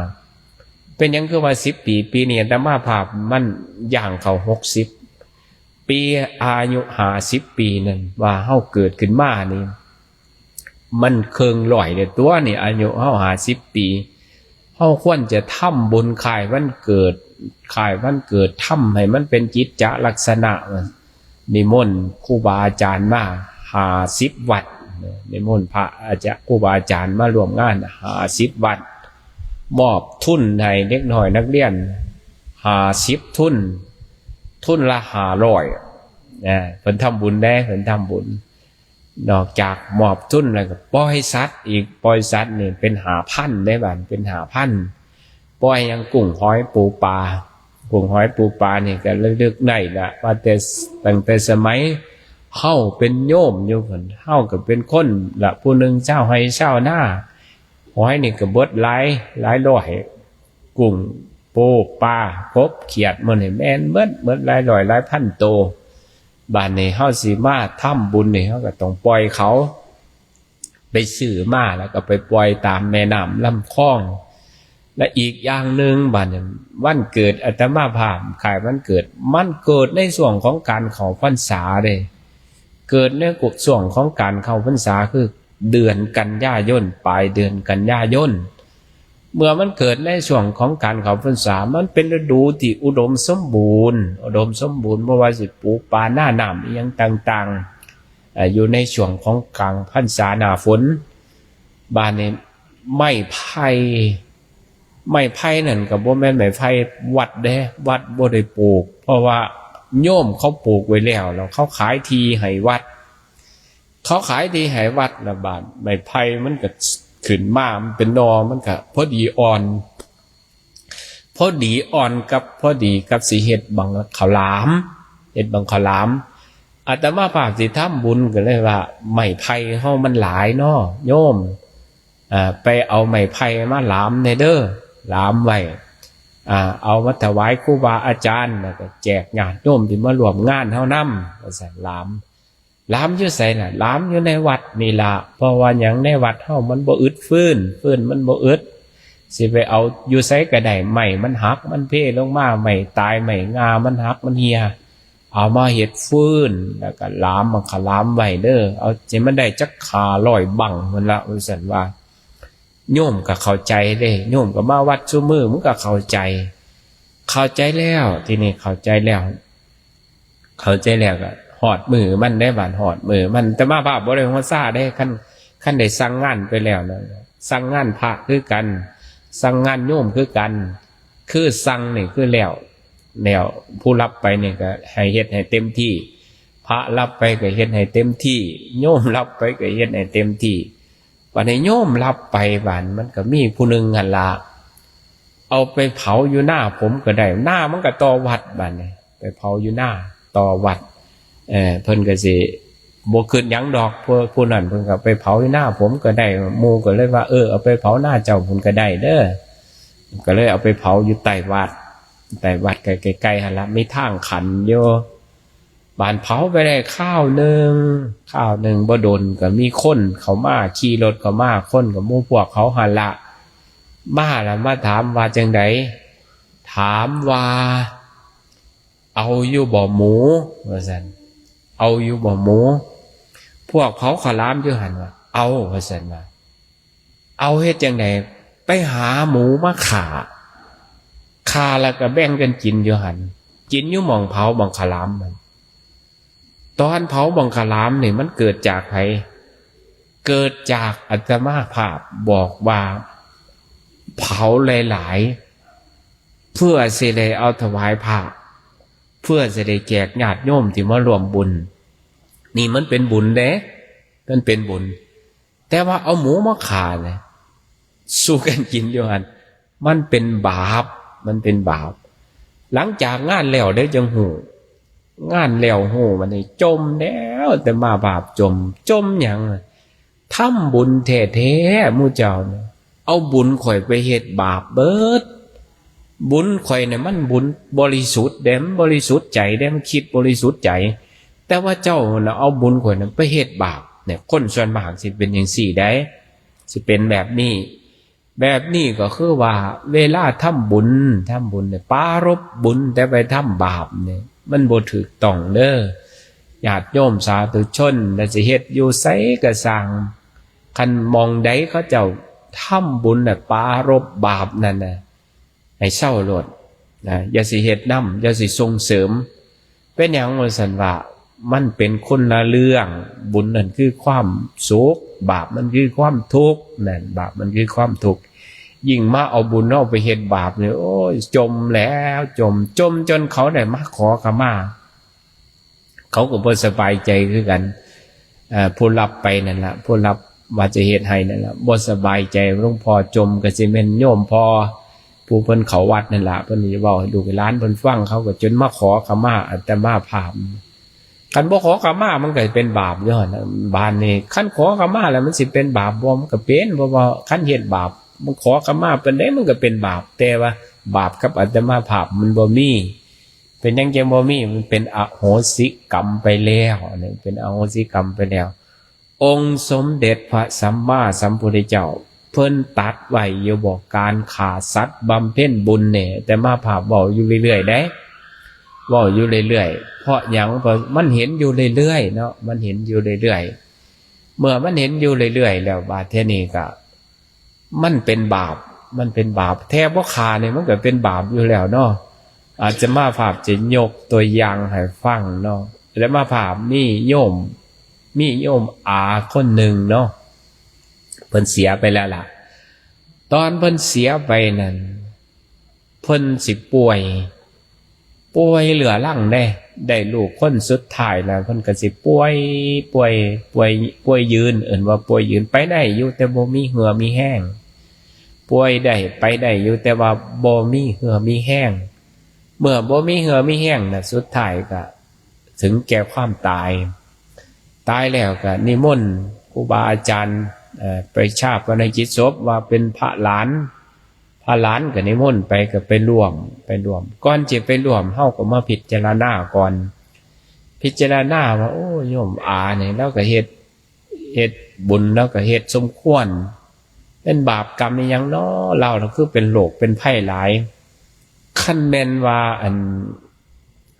เป็นหยังคือว่าสิบปี ปีนี้อาตมาภาพมันย่างเข้าหกสิบ ปี อายุห้าสิบปีนั่น ว่าเฮาเกิดขึ้นมานี่ มันเคิ่งร้อยแล้วตัวนี่ อายุเฮาห้าสิบปี เฮาควรจะทำบุญคล้ายวันเกิด คล้ายวันเกิด ทำให้มันเป็นกิจจลักษณะ นิมนต์ครูบาอาจารย์มาห้าสิบวัด นิมนต์พระอาจารย์ ครูบาอาจารย์มาร่วมงานห้าสิบวัด มอบทุนให้เด็กน้อยนักเรียนห้าสิบทุน ทุนละห้าร้อย นะ เพิ่นทำบุญเด้ เพิ่นทำบุญ นอกจากมอบทุนแล้วก็ปล่อยสัตว์อีก ปล่อยสัตว์นี่เป็นห้าพันเด้ บาดเป็นห้าพัน ปล่อยหยัง กุ้งหอยปูปลา กุ้งหอยปูปลานี่ก็ระลึกได้ละ ว่าแต่ตั้งแต่สมัยเฮาเป็นโยมอยู่พุ้น เฮาก็เป็นคนละผู้หนึ่ง ชาวไร่ชาวนา หอยนี่ก็เบิดหลาย หลายร้อย กุ้ง ปู ปลา กบ เขียด หมู่นี่แม่นเบิด เบิดหลายร้อยหลายพันโต บาดนี้เฮาสิมาทำบุญนี่ เฮาก็ต้องปล่อยเขา ไปซื้อมาแล้วก็ไปปล่อยตามแม่น้ำลำคลอง และอีกอย่างหนึ่ง บาดนี้วันเกิดอาตมาภาพ คล้ายวันเกิด มันเกิดในช่วงของการเข้าพรรษาเด้ เกิดในช่วงของการเข้าพรรษา คือเดือนกันยายน ปลายเดือนกันยายน เมื่อมันเกิดในช่วงของการเข้าพรรษา มันเป็นฤดูที่อุดมสมบูรณ์ อุดมสมบูรณ์ บ่ว่าสิปลูกป่านาน้ำอิหยังต่างๆ เอ่อ อยู่ในช่วงของกลางพรรษาหน้าฝน บาดนี้ไม้ไผ่ ไม้ไผ่นั่นก็บ่แม่นไม้ไผ่วัดเด้ วัดบ่ได้ปลูก เพราะว่าโยมเขาปลูกไว้แล้ว แล้วเขาขายที่ให้วัด เขาขายที่ให้วัดละ บาดไม้ไผ่มันก็ขึ้นมา มันเป็นหน่อ มันก็พอดีอ่อน พอดีอ่อนกับ พอดีกับสิเฮ็ดบังข้าวหลาม เฮ็ดบังข้าวหลาม อาตมาภาพสิทำบุญก็เลยว่า ไม้ไผ่เฮามันหลายเนาะโยม เอ่อ ไปเอาไม้ไผ่มาหลามแหน่เด้อ หลามไว้ อ่า เอามาถวายครูบาอาจารย์ แล้วก็แจกญาติโยมที่มาร่วมงานเฮานำ ว่าซั่น หลาม หลามอยู่ไสน่ะ หลามอยู่ในวัดนี่ล่ะ เพราะว่าหยัง ในวัดเฮามันบ่อึดฟืน ฟืนมันบ่อึด สิไปเอาอยู่ไสก็ได้ ไม้มันหัก มันเพลงมา ไม้ตาย ไม้ง่ามันหัก มันเหี่ย เอามาเฮ็ดฟืน แล้วก็หลามบังข้าวหลามไว้เด้อ เอาให้มันได้จักห้าร้อยบั้งพุ้นละ ว่าซั่นว่า โยมก็เข้าใจเด้ โยมก็มาวัดซุมื้อ มันก็เข้าใจ เข้าใจแล้ว ทีนี้เข้าใจแล้ว เข้าใจแล้วก็ฮอดมื้อมันเด้ บาดฮอดมื้อมัน อาตมาภาพบ่ได้หัวซาเด้ คัน คันได้สั่งงานไปแล้วนะ สั่งงานพระคือกัน สั่งงานโยมคือกัน คือสั่งนี่คือแล้ว แล้วผู้รับไปนี่ก็ให้เฮ็ดให้เต็มที่ พระรับไปก็เฮ็ดให้เต็มที่ โยมรับไปก็เฮ็ดให้เต็มที่ บาดนี้โยมรับไป บาดมันก็มีผู้หนึ่งหั่นล่ะ เอาไปเผาอยู่นาผมก็ได้ นามันก็ต่อวัด บาดนี้ไปเผาอยู่นาต่อวัด เอ่อ เพิ่นก็สิบ่คิดหยังดอก ผู้ ผู้นั้นเพิ่นก็ไปเผาอยู่นาผมก็ได้ หมู่ก็เลยว่า เออ เอาไปเผานาเจ้าพุ้นก็ได้เด้อ ก็เลยเอาไปเผาอยู่ใต้วัด ใต้วัดใกล้ๆหั่นล่ะ มีทางขันอยู่ บาดเผาไปได้คราวหนึ่ง คราวหนึ่งบ่โดนก็มีคนเข้ามา ขี่รถเข้ามา คนก็หมู่พวกเขาหั่นล่ะ มาแล้วมาถามว่าจั่งใด ถามว่า เอาอยู่บ่หมู ว่าซั่น เอาอยู่บ่หมู พวกเผาข้าวหลามอยู่หั่นว่า เอา ว่าซั่นว่า เอาเฮ็ดจั่งใด ไปหาหมูมาฆ่า ฆ่าแล้วก็แบ่งกันกินอยู่หั่น กินอยู่หม่องเผาหม่องข้าวหลามนั่น ตอนเผาหม่องข้าวหลามนี่มันเกิดจากไผ เกิดจากอาตมาภาพบอกว่าเผาหลายๆ เพื่อสิได้เอาถวายพระ เพื่อสิได้แจกญาติโยมที่มาร่วมบุญ นี่มันเป็นบุญเด้ มันเป็นบุญ แต่ว่าเอาหมูมาฆ่าเนี่ย สู้กันกินอยู่หั่น มันเป็นบาป มันเป็นบาป หลังจากงานแล้วเด้จั่งฮู้ งานแล้วฮู้ บาดนี้จ่มแล้ว อาตมาภาพจ่ม จ่มหยัง ทำบุญแท้ๆ หมู่เจ้าเนี่ย เอาบุญข่อยไปเฮ็ดบาปเบิด บุญข่อยเนี่ยมันบุญบริสุทธิ์เด้ มันบริสุทธิ์ใจเด้ มันคิดบริสุทธิ์ใจ แต่ว่าเจ้าน่ะเอาบุญข่อยน่ะไปเฮ็ดบาปเนี่ย คนส่วนมากสิเป็นจั่งซี้ได๋ สิเป็นแบบนี้ แบบนี้ก็คือว่าเวลาทำบุญ ทำบุญเนี่ย ปรารภบุญ แต่ไปทำบาปเนี่ย มันบ่ถูกต้องเด้อ ญาติโยมสาธุชน แล้วสิเฮ็ดอยู่ไสก็ซ่าง คันหม่องใดเขาเจ้า ทำบุญน่ะปรารภบาปนั่นน่ะ ให้เซาโลดนะ อย่าสิเฮ็ดนำ อย่าสิส่งเสริม เป็นหยังว่าซั่นว่า มันเป็นคนละเรื่อง บุญนั่นคือความสุข บาปมันคือความทุกข์ นั่น บาปมันคือความทุกข์ ยิ่งมาเอาบุญเอาไปเฮ็ดบาปนี่ โอ้ย จมแล้วจม จมจนเขาได้มาขอขมา เขาก็บ่สบายใจคือกัน เอ่อ ผู้รับไปนั่นล่ะ ผู้รับว่าจะเฮ็ดให้นั่นล่ะ บ่สบายใจ หลวงพ่อจมก็สิแม่นโยมพ่อผู้เพิ่นเข้าวัดนั่นล่ะ เพิ่นสิเว้าให้ลูกให้หลานเพิ่นฟัง เขาก็จนมาขอขมาอาตมาภาพ คันบ่ขอขมามันก็เป็นบาปอยู่หั่นน่ะ บาดนี้คันขอขมาแล้วมันสิเป็นบาปบ่ มันก็เป็น เพราะว่าคันเฮ็ดบาป มันขอขมาปานใดมันก็เป็นบาป แต่ว่าบาปกับอาตมาภาพมันบ่มี เป็นหยังจังบ่มี มันเป็นอโหสิกรรมไปแล้ว อันนี้เป็นอโหสิกรรมไปแล้ว องค์สมเด็จพระสัมมาสัมพุทธเจ้า เพิ่นตรัสไว้อยู่บอก การฆ่าสัตว์บำเพ็ญบุญเนี่ย อาตมาภาพเว้าอยู่เรื่อยๆ เด้ เว้าอยู่เรื่อยๆ เพราะหยัง เพราะมันเห็นอยู่เรื่อยๆ เนาะ มันเห็นอยู่เรื่อยๆ เมื่อมันเห็นอยู่เรื่อยๆ แล้ว บาดเทื่อนี้ก็ มันเป็นบาป มันเป็นบาป แท้บ่ฆ่านี่มันก็เป็นบาปอยู่แล้วเนาะ อาตมาภาพจะยกตัวอย่างให้ฟังเนาะ อาตมาภาพมีโยม มีโยมอาคนหนึ่งเนาะ เพิ่นเสียไปแล้วล่ะ ตอนเพิ่นเสียไปนั่น เพิ่นสิป่วย ป่วยเรื้อรังเด้ ได้ลูกคนสุดท้ายแล้ว เพิ่นก็สิป่วย ป่วย ป่วย ป่วยยืน เอิ้นว่าป่วยยืน ไปได้อยู่ แต่บ่มีเหื่อมีแฮง ป่วยได้ ไปได้อยู่ แต่ว่าบ่มีเหื่อมีแฮง เมื่อบ่มีเหื่อมีแฮงน่ะ สุดท้ายก็ถึงแก่ความตาย ตายแล้วก็นิมนต์ครูบาอาจารย์ เอ่อ ไปฌาปนกิจศพ ว่าเป็นพระหลาน พระหลานก็นิมนต์ไป ก็ไปร่วม ไปร่วม ก่อนจะไปร่วม เฮาก็มาพิจารณาก่อน พิจารณาว่า โอ้ โยมอานี่ ลาวก็เฮ็ด เฮ็ดบุญ ลาวก็เฮ็ดสมควร เป็นบาปกรรมอิหยังน้อ ลาวน่ะคือเป็นโรคเป็นภัยหลาย คันแม่นว่า อัน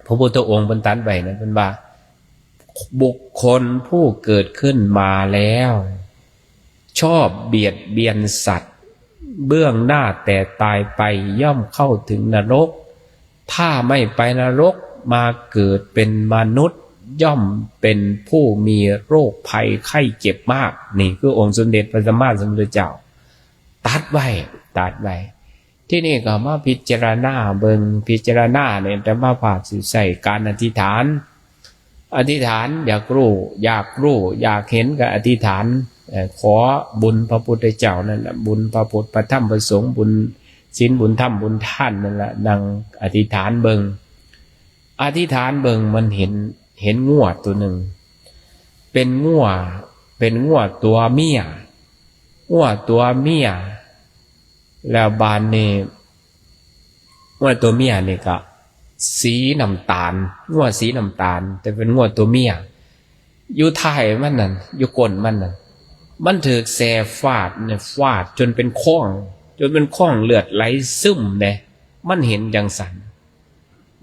พระพุทธองค์เพิ่นตรัสไว้นะ เพิ่นว่า บุคคลผู้เกิดขึ้นมาแล้ว ชอบเบียดเบียนสัตว์ เบื้องหน้าแต่ตายไปย่อมเข้าถึงนรก ถ้าไม่ไปนรก มาเกิดเป็นมนุษย์ ย่อมเป็นผู้มีโรคภัยไข้เจ็บมาก นี่คือองค์สมเด็จพระสัมมาสัมพุทธเจ้าตรัสไว้ ตรัสไว้ ทีนี้ก็มาพิจารณาเบิ่ง พิจารณาเนี่ย อาตมาภาพสิใช้การอธิษฐาน อธิษฐานอยากรู้ อยากรู้ อยากเห็นก็อธิษฐาน เอ่อ ขอบุญพระพุทธเจ้านั่นแหละ บุญพระพุทธ พระธรรม พระสงฆ์ บุญศีล บุญธรรม บุญทานนั่นแหละ นั่งอธิษฐานเบิ่ง อธิษฐานเบิ่ง มันเห็น เห็นงัวตัวหนึ่ง เป็นงัว เป็นงัวตัวเมีย งัวตัวเมีย แล้วบาดนี้ งัวตัวเมียนี่ก็สีน้ำตาล งัวสีน้ำตาล แต่เป็นงัวตัวเมีย อยู่ท้ายมันนั่น อยู่ก้นมันนั่น มันถืกแส้ฟาดเนี่ย ฟาดจนเป็นคลอง จนเป็นคลองเลือดไหลซึมเด้ มันเห็นจังซั่น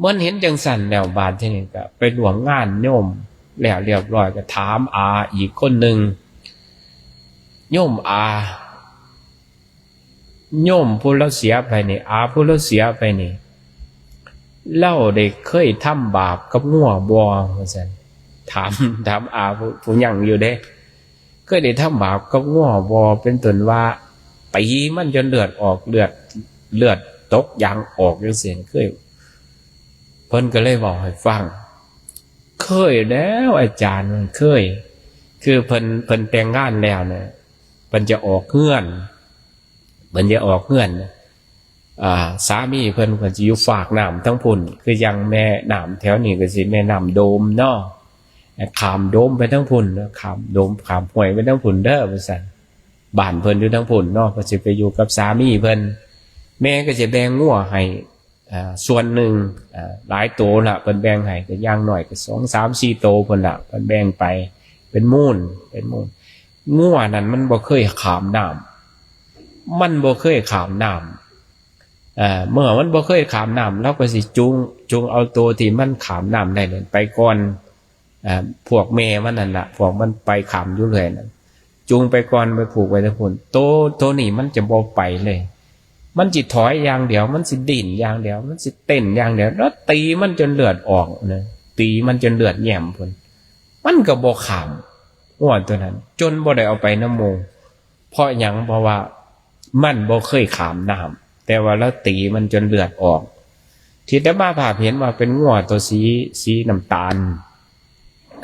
มันเห็นจังซั่นแล้ว บาดทีนี้ก็ไปร่วมงานโยมแล้วเรียบร้อย ก็ถามอาอีกคนหนึ่ง โยมอา โยมผู้ลาวเสียไปนี่ อาผู้ลาวเสียไปนี่ ลาวได้เคยทำบาปกับงัวบ่ ว่าซั่น ถาม ถามอาผู้ ผู้ยังอยู่เด้ เคยได้ทำบาปกับงัวบ่ เป็นต้นว่าตีมันจนเลือดออก เลือด เลือดตกยางออกจังซี้ เคย เพิ่นก็เลยเว้าให้ฟัง เคยแล้วอาจารย์ เคย คือเพิ่น เพิ่นแต่งงานแล้วนะ เพิ่นจะออกเฮือน เพิ่นจะออกเฮือนนะ อ่า สามีเพิ่นก็สิอยู่ฟากน้ำทางพุ้น คือจั่งแม่น้ำแถวนี้ก็สิแม่น้ำโดมเนาะ ข้ามโดมไปทางพุ้นนะ ข้ามโดม ข้ามห้วยไปทางพุ้นเด้อ ว่าซั่น บ้านเพิ่นอยู่ทางพุ้นเนาะ เพิ่นสิไปอยู่กับสามีเพิ่น แม่ก็สิแบ่งงัวให้ อ่า ส่วนหนึ่ง อ่า หลายโตละ เพิ่นแบ่งให้ ก็อย่างน้อยก็สอง สาม สี่ โตพุ้นละ เพิ่นแบ่งไป เป็นมูล เป็นมูล งัวนั่นมันบ่เคยข้ามน้ำ มันบ่เคยข้ามน้ำ เอ่อ เมื่อมันบ่เคยข้ามน้ำ ลาวก็สิจูง จูงเอาโตที่มันข้ามน้ำได้นั่นไปก่อน เอ่อ พวกแม่มันนั่นล่ะ พวกมันไปข้ามอยู่เรื่อยนั่น จูงไปก่อน ไปผูกไว้ทางพุ้น โต โตนี่มันจะบ่ไปเลย มันสิถอยอย่างเดียว มันสิดิ้นอย่างเดียว มันสิเต้นอย่างเดียว แล้วตีมันจนเลือดออกนะ ตีมันจนเลือดแย้มพุ้น มันก็บ่ข้าม งัวตัวนั้น จนบ่ได้เอาไปนำหมู่ เพราะหยัง เพราะว่ามันบ่เคยข้ามน้ำ แต่ว่าลาวตีมันจนเลือดออก ที่อาตมาภาพเห็นว่าเป็นงัวตัวสี สีน้ำตาล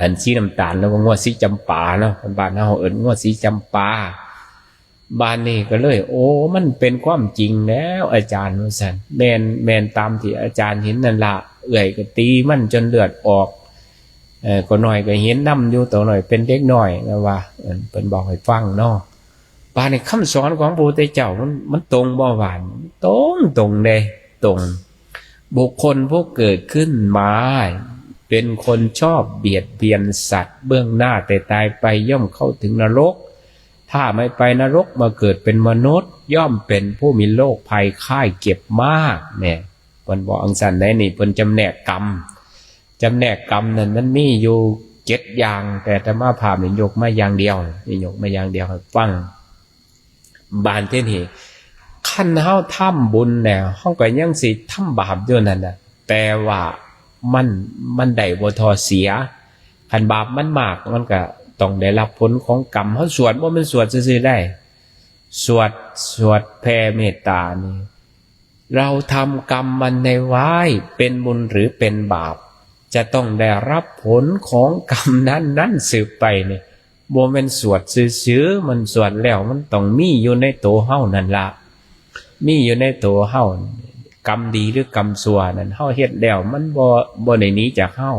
อันสีน้ำตาล แล้วก็งัวสีจำปาเนาะ บ้านเฮาเอิ้นงัวสีจำปา บาดนี้ก็เลย โอ้ มันเป็นความจริงแล้วอาจารย์ ว่าซั่น แม่น แม่นตามที่อาจารย์เห็นนั่นละ เอื้อยก็ตีมันจนเลือดออก เอ่อ ก็น้อยก็เห็นนำอยู่ โตน้อยเป็นเด็กน้อยนะว่า เอิ้น เพิ่นบอกให้ฟังเนาะ บาดนี้คำสอนของพระพุทธเจ้ามัน มันตรงบ่หวาน ตรง ตรงเด้ ตรง บุคคลผู้เกิดขึ้นมา เป็นคนชอบเบียดเบียนสัตว์ เบื้องหน้าแต่ตายไปย่อมเข้าถึงนรก ถ้าไม่ไปนรกมาเกิดเป็นมนุษย์ ย่อมเป็นผู้มีโรคภัยไข้เจ็บมาก เนี่ย เพิ่นบอกจั่งซั้นเด้นี่ เพิ่นจำแนกกรรม จำแนกกรรมนั่นมันมีอยู่เจ็ดอย่าง แต่อาตมาภาพนี่ยกมาอย่างเดียว นี่ยกมาอย่างเดียวให้ฟัง บาดทีนี้ คันเฮาทำบุญแล้ว เฮาก็ยังสิทำบาปอยู่นั่นน่ะ แต่ว่ามัน มันได้บ่เท่าเสีย คันบาปมันมาก มันก็ต้องได้รับผลของกรรม เฮาสวด บ่แม่นสวดซื่อๆได้ สวด สวดแผ่เมตตานี่ เราทำกรรมมันในไว้ เป็นบุญหรือเป็นบาป จะต้องได้รับผลของกรรมนั้นๆสืบไปนี่ บ่แม่นสวดซื่อๆ มันสวดแล้วมันต้องมีอยู่ในโตเฮานั่นละ มีอยู่ในโตเฮา กรรมดีหรือกรรมชั่วนั่น เฮาเฮ็ดแล้วมันบ่ บ่ได้หนีจากเฮา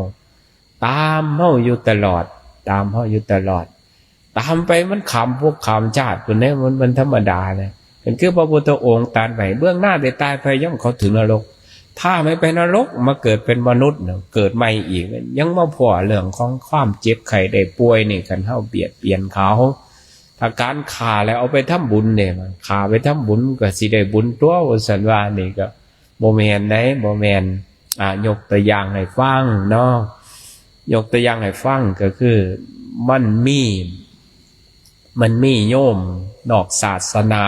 ตามเฮาอยู่ตลอด ตามเฮาอยู่ตลอด ตามไปมันข้ามภพข้ามชาติพุ้นเด้ มัน มันธรรมดาเลย นั่นคือพระพุทธองค์ตรัสไว้ เบื้องหน้าแต่ตายไปย่อมเข้าถึงนรก ถ้าไม่ไปนรกมาเกิดเป็นมนุษย์น่ะ เกิดใหม่อีก ยังมาพ้อเรื่องของความเจ็บไข้ได้ป่วยนี่ คันเฮาเบียดเบียนเขา ถ้าการฆ่าแล้วเอาไปทำบุญเด้ ฆ่าไปทำบุญก็สิได้บุญตั๊ว ว่าซั่นว่า นี่ก็ บ่แม่นเด้ บ่แม่น อ่า ยกตัวอย่างให้ฟังเนาะ ยกตัวอย่างให้ฟังก็คือ มันมี มันมีโยมนอกศาสนา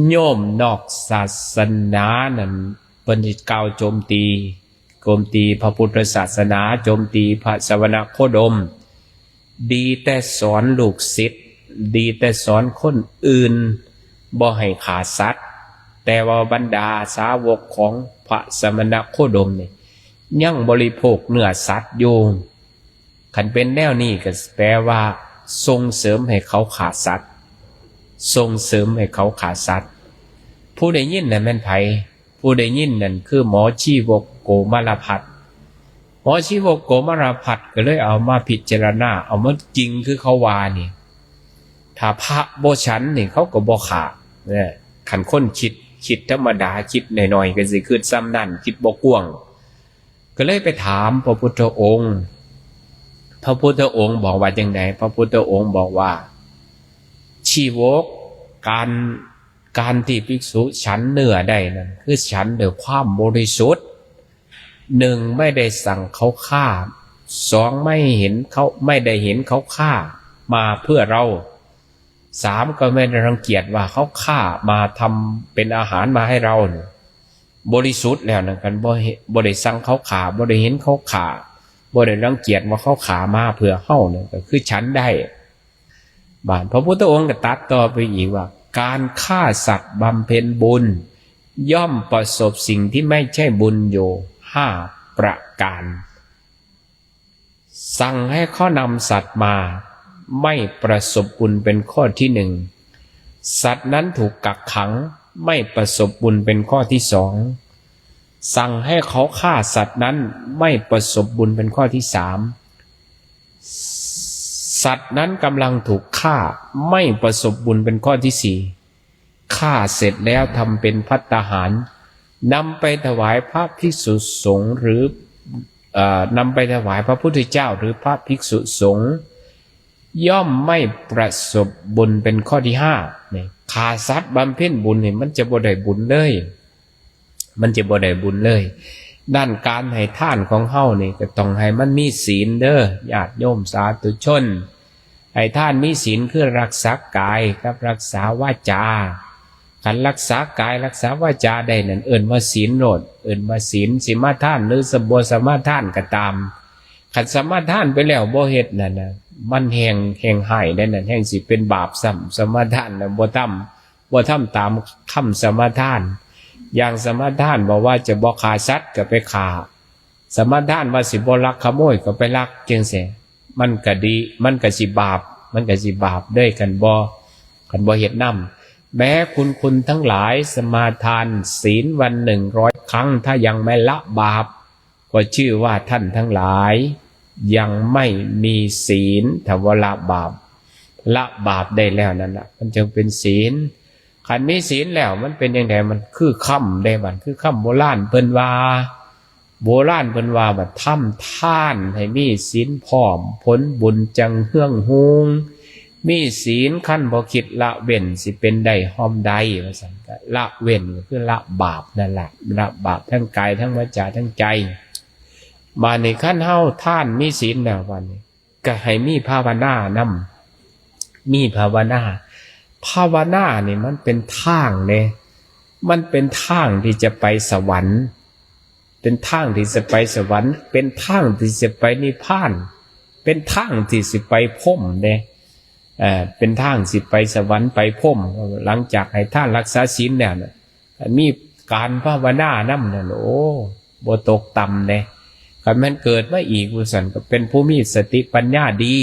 โยมนอกศาสนานั่น เพิ่นสิกล่าวโจมตี โจมตีพระพุทธศาสนา โจมตีพระสมณโคดม ดีแต่สอนลูกศิษย์ ดีแต่สอนคนอื่นบ่ให้ฆ่าสัตว์ แต่ว่าบรรดาสาวกของพระสมณโคดมนี่ ยังบริโภคเนื้อสัตว์อยู่ คันเป็นแนวนี้ก็แปลว่าส่งเสริมให้เขาฆ่าสัตว์ ส่งเสริมให้เขาฆ่าสัตว์ ผู้ได้ยินน่ะแม่นไผ ผู้ได้ยินนั่นคือหมอชีวกโกมารพัฒน์ หมอชีวกโกมารพัฒน์ก็เลยเอามาพิจารณา เอามาจริงคือเขาว่านี่ ถ้าพระบ่ฉันนี่เขาก็บ่ฆ่า เนี่ย คันคนคิด คิดธรรมดา คิดน้อยๆ ก็สิคิดส่ำนั้น คิดบ่กว้าง ก็เลยไปถามพระพุทธองค์ พระพุทธองค์บอกว่าจั่งใด พระพุทธองค์บอกว่า ชีวก การ การที่ภิกษุฉันเนื้อได้นั้น คือฉันด้วยความบริสุทธิ์ หนึ่ง ไม่ได้สั่งเขาฆ่า สอง ไม่เห็นเขา ไม่ได้เห็นเขาฆ่ามาเพื่อเรา สาม ก็ไม่ได้รังเกียจว่าเขาฆ่ามาทำเป็นอาหารมาให้เราเนี่ย บริสุทธิ์แล้วนะ คันบ่เห็น บ่ได้สั่งเขาฆ่า บ่ได้เห็นเขาฆ่า บ่ได้รังเกียจว่าเขาฆ่ามาเพื่อเฮาเนี่ย ก็คือฉันได้ บาดพระพุทธองค์ก็ตรัสต่อไปอีกว่า การฆ่าสัตว์บำเพ็ญบุญ ย่อมประสบสิ่งที่ไม่ใช่บุญอยู่ห้าประการ สั่งให้เขานำสัตว์มา ไม่ประสบบุญเป็นข้อที่หนึ่ง สัตว์นั้นถูกกักขัง ไม่ประสบบุญเป็นข้อที่สอง สั่งให้เขาฆ่าสัตว์นั้น ไม่ประสบบุญเป็นข้อที่สาม สัตว์นั้นกำลังถูกฆ่า ไม่ประสบบุญเป็นข้อที่สี่ ฆ่าเสร็จแล้วทำเป็นภัตตาหาร นำไปถวายพระภิกษุสงฆ์หรือ เอ่อ นำไปถวายพระพุทธเจ้าหรือพระภิกษุสงฆ์ ย่อมไม่ประสบบุญเป็นข้อที่ห้า นี่ ฆ่าสัตว์บำเพ็ญบุญนี่มันจะบ่ได้บุญเลย มันจะบ่ได้บุญเลย ด้านการให้ทานของเฮานี่ก็ต้องให้มันมีศีลเด้อ ญาติโยมสาธุชน ให้ทานมีศีลคือรักษากายกับรักษาวาจา คันรักษากายรักษาวาจาได้นั่นเอิ้นว่าศีลโลด เอิ้นว่าศีล สิมาทานหรือสบ่สมาทานก็ตาม คันสมาทานไปแล้วบ่เฮ็ดนั่นน่ะ มันแฮ่ง แฮ่งฮ้ายเด้นั่น แฮ่งสิเป็นบาปซ้ำ สมาทานน่ะบ่ทำ บ่ทำตามคำสมาทาน อย่างสมาทานบอกว่าจะบ่ฆ่าสัตว์ก็ไปฆ่า สมาทานว่าสิบ่ลักขโมยก็ไปลักจั่งซี้ มันก็ดี มันก็สิบาป มันก็สิบาปเด้ คันบ่ คันบ่เฮ็ดนำ แม้คุณ คุณทั้งหลายสมาทานศีลวันหนึ่งร้อยครั้ง ถ้ายังไม่ละบาป ก็ชื่อว่าท่านทั้งหลายยังไม่มีศีล ถ้าว่าละบาป ละบาปได้แล้วนั่นน่ะ มันจึงเป็นศีล คันมีศีลแล้วมันเป็นจั่งใด มันคือคำเด้ บัดคือคำโบราณเพิ่นว่า โบราณเพิ่นว่า บัดทำทานให้มีศีลพร้อม ผลบุญจั่งเฮืองฮูง มีศีลคันบ่คิดละเว้น สิเป็นได้ฮอดใด ว่าซั่น ก็ละเว้นก็คือละบาปนั่นล่ะ ละบาปทั้งกายทั้งวาจาทั้งใจ บาดนี้คันเฮาทานมีศีลแล้ว บาดนี้ก็ให้มีภาวนานำ มีภาวนา ภาวนานี่มันเป็นทางเด้ มันเป็นทางที่จะไปสวรรค์ เป็นทางที่จะไปสวรรค์ เป็นทางที่จะไปนิพพาน เป็นทางที่สิไปพรหมเด้ เอ่อ เป็นทางสิไปสวรรค์ไปพรหม หลังจากให้ทานรักษาศีลแล้วน่ะ มีการภาวนานำนั่น โอ้ บ่ตกต่ำเด้ คันแม่นเกิดมาอีกว่าซั่น ก็เป็นผู้มีสติปัญญาดี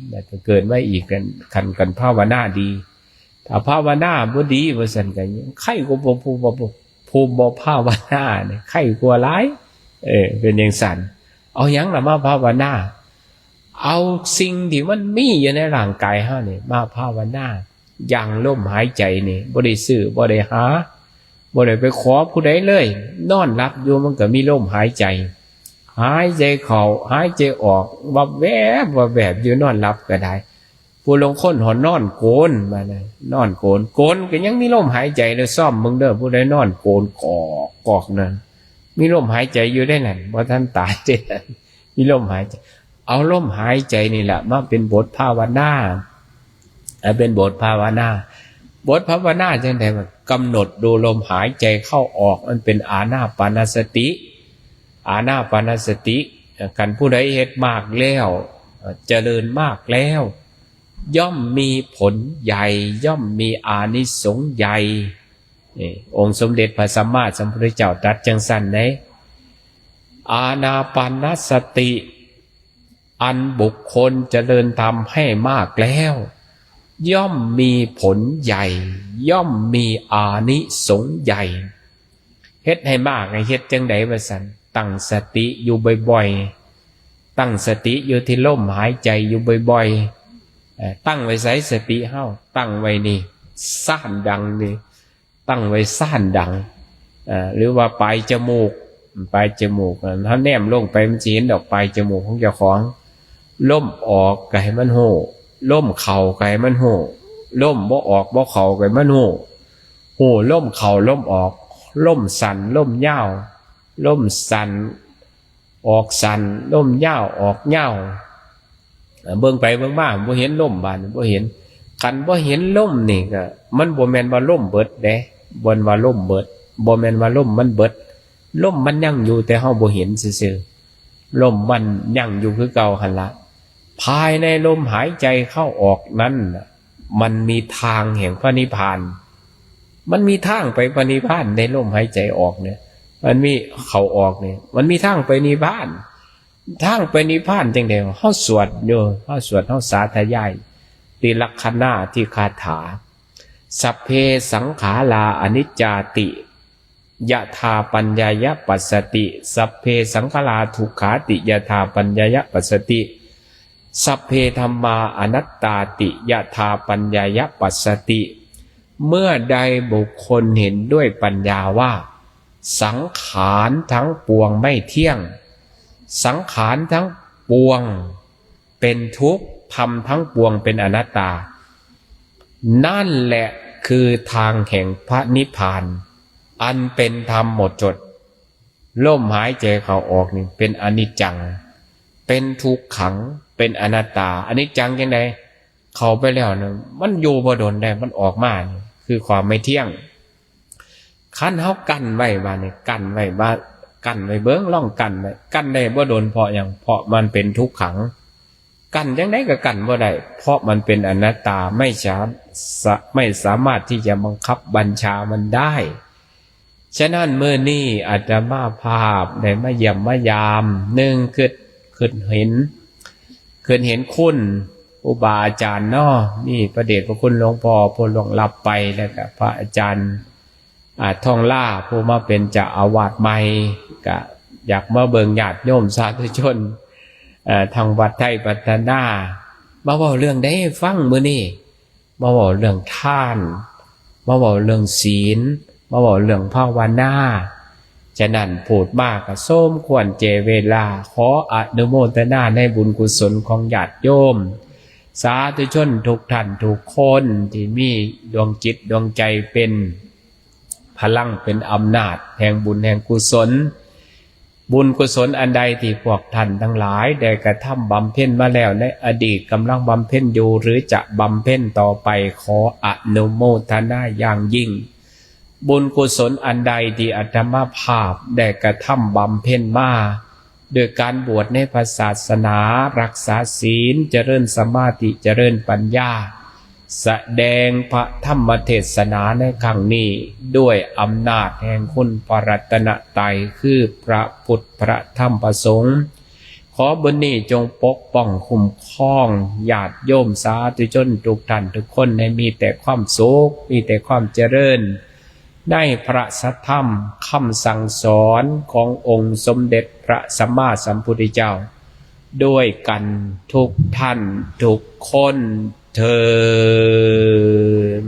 แล้วก็เกิดมาอีกกัน คัน คันภาวนาดี ถ้าภาวนาบ่ดีว่าซั่น ก็ไข้กว่าผู้ ผู้บ่ ผู้บ่ภาวนานี่ ไข้กว่าหลาย เออ เป็นจั่งซั้น เอาหยังล่ะมาภาวนา เอาสิ่งที่มันมีอยู่ในร่างกายเฮานี่มาภาวนา อย่างลมหายใจนี่ บ่ได้ซื้อ บ่ได้หา บ่ได้ไปขอผู้ใดเลย นอนหลับอยู่มันก็มีลมหายใจ หายใจเข้า หายใจออก วับแวบ วับแวบอยู่ นอนหลับก็ได้ ผู้ลางคนหอนนอนโกน ว่านะ นอนโกน โกนก็ยังมีลมหายใจเลย ซ่อมเบิ่งเด้อ ผู้ใดนอนโกนกอกกอกนั่น มีลมหายใจอยู่ได้นั่น บ่ทันตายเด้นั่น มีลมหายใจ เอาลมหายใจนี่แหละมาเป็นบทภาวนา เอาเป็นบทภาวนา บทภาวนาจั่งใด ว่ากำหนดดูลมหายใจเข้าออก มันเป็นอานาปานสติ อานาปานสติ คันผู้ใดเฮ็ดมากแล้ว เจริญมากแล้ว ย่อมมีผลใหญ่ ย่อมมีอานิสงส์ใหญ่ นี่ องค์สมเด็จพระสัมมาสัมพุทธเจ้าตรัสจั่งซั้นเด้ อานาปานสติ อันบุคคลเจริญทำให้มากแล้ว ย่อมมีผลใหญ่ ย่อมมีอานิสงส์ใหญ่ เฮ็ดให้มาก ให้เฮ็ดจั่งใดว่าซั่น ตั้งสติอยู่บ่อยๆ ตั้งสติอยู่ที่ลมหายใจอยู่บ่อยๆ เอ่อ ตั้งไว้ไสสติเฮา ตั้งไว้นี่ ซ่านดังนี่ ตั้งไว้ซ่านดัง เอ่อ หรือว่าปลายจมูก ปลายจมูก เฮาแนมลงไปมันสิเห็นดอกปลายจมูกของเจ้าของ ลมออกก็ให้มันฮู้ ลมเข้าก็ให้มันฮู้ ลมบ่ออกบ่เข้าก็ให้มันฮู้ ฮู้ลมเข้าลมออก ลมสั้นลมยาว ลมสั้นออกสั้น ลมยาวออกยาว เบิ่งไปเบิ่งมาบ่เห็นลม บาดนี้บ่เห็น คันบ่เห็นลมนี่ก็ มันบ่แม่นว่าลมเบิดเด้ บ่แม่นว่าลมเบิด บ่แม่นว่าลมมันเบิด ลมมันยังอยู่ แต่เฮาบ่เห็นซื่อๆ ลมมันยังอยู่คือเก่าหั่นละ ภายในลมหายใจเข้าออกนั้นน่ะ มันมีทางแห่งพระนิพพาน มันมีทางไปพระนิพพานในลมหายใจออกเนี่ย มันมีเข้าออกเนี่ย มันมีทางไปนิพพาน ทางไปนิพพานจั่งใด เฮาสวดอยู่ เฮาสวด เฮาสาธยาย ติลักขณาธิคาถา สัพเพสังขาราอนิจจาติ ยถาปัญญายะปัสสติ สัพเพสังขาราทุกขาติ ยถาปัญญายะปัสสติ สัพเพธัมมาอนัตตาติ ยถาปัญญายะปัสสติ เมื่อใดบุคคลเห็นด้วยปัญญาว่า สังขารทั้งปวงไม่เที่ยง สังขารทั้งปวงเป็นทุกข์ ธรรมทั้งปวงเป็นอนัตตา นั่นแหละคือทางแห่งพระนิพพาน อันเป็นธรรมหมดจด ลมหายใจเข้าออกนี่เป็นอนิจจัง เป็นทุกขัง เป็นอนัตตา อนิจจังจั่งใด เข้าไปแล้วเนี่ย มันอยู่บ่โดนได้ มันออกมานี่คือความไม่เที่ยง คันเฮากั้นไว้ บาดนี้กั้นไว้ ว่ากั้นไว้เบิ่ง ลองกั้นไว้ กั้นได้บ่โดน เพราะหยัง เพราะมันเป็นทุกขัง กั้นจั่งใดก็กั้นบ่ได้ เพราะมันเป็นอนัตตา ไม่สา- สะ- ไม่สามารถที่จะบังคับบัญชามันได้ ฉะนั้นมื้อนี้อาตมาภาพได้มาเยี่ยมมายาม หนึ่ง คิด- คิดเห็น- คิดเห็นคุณครูบาอาจารย์เนาะ มีพระเดชพระคุณหลวงพ่อผู้ล่วงลับไป แล้วก็พระอาจารย์ อ่า ทองหล้า ผู้มาเป็นเจ้าอาวาสใหม่ ก็อยากมาเบิ่งญาติโยมสาธุชน เอ่อ ทางวัดไทยพัฒนา มาเว้าเรื่องใดให้ฟังมื้อนี้ มาเว้าเรื่องทาน มาเว้าเรื่องศีล มาเว้าเรื่องภาวนา ฉะนั้นพูดมาก็สมควรแก่เวลา ขออนุโมทนาในบุญกุศลของญาติโยม สาธุชนทุกท่านทุกคนที่มีดวงจิตดวงใจเป็นพลัง เป็นอำนาจแห่งบุญแห่งกุศล บุญกุศลอันใดที่พวกท่านทั้งหลายได้กระทำบำเพ็ญมาแล้วในอดีต กำลังบำเพ็ญอยู่ หรือจะบำเพ็ญต่อไป ขออนุโมทนาอย่างยิ่ง บุญกุศลอันใดที่อาตมาภาพได้กระทำบำเพ็ญมา โดยการบวชในพระศาสนา รักษาศีล เจริญสมาธิ เจริญปัญญา แสดงพระธรรมเทศนาในครั้งนี้ ด้วยอำนาจแห่งคุณพระรัตนตรัย คือพระพุทธ พระธรรม พระสงฆ์ ขอบุญนี้จงปกป้องคุ้มครองญาติโยมสาธุชนทุกท่านทุกคน ให้มีแต่ความสุข มีแต่ความเจริญ ในพระสัทธรรมคำสั่งสอนขององค์สมเด็จพระสัมมาสัมพุทธเจ้า ด้วยกันทุกท่านทุกคนเทอญ